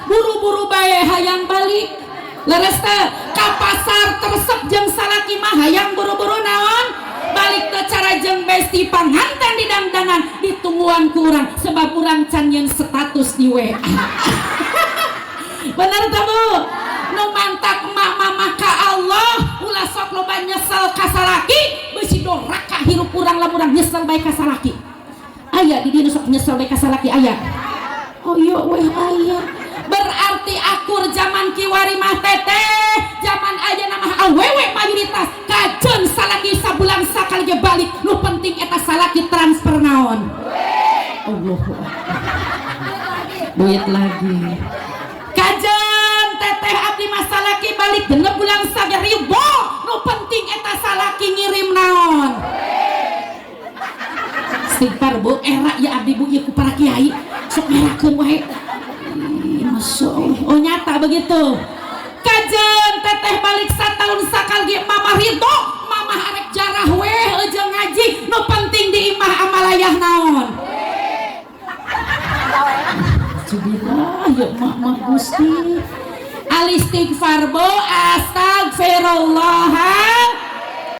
Buru-buru bae hayang balik. Leres teh? Ka pasar teu resep jeung salaki mah hayang buru-buru naon? Balik. Teu cara jeung besti panganten di dangdanan, ditungguan ku urang sebab urang can nyeun status di WA. Bener teu, Bu? Nu mantak emak mama ka Allah, ulah sok loba nyesel ka salaki, bisi doraka hirup urang lamun urang nyesel bae ka salaki. Aya di dieu nu sok nyesel bae ka salaki? Aya? Oh iya weh, aya. Berarti akur zaman kiwari mah, Teteh. Zaman ayeuna mah awewe mayoritas kajeun salaki sabulan sakali ge balik, nu penting eta salaki transfer naon? Allahu Akbar. Duit lagi. Kajeun, Teteh, abdi mah salaki balik 6 bulan sagé ribu, nu penting eta salaki ngirim naon? Istighfar, Bu. Era ya abdi, Bu, ieu ku para kiai sok ngerakeun wae. Ih, Masya Allah. Oh, nyata begitu. Kajeun Teteh balik satahun sakali ge mama ridho, mama arek jarah weh jeung ngaji, nu penting di imah amalayah naon? Jubillah ya mak mak Gusti. Al istighfar, Bu, astagfirullah.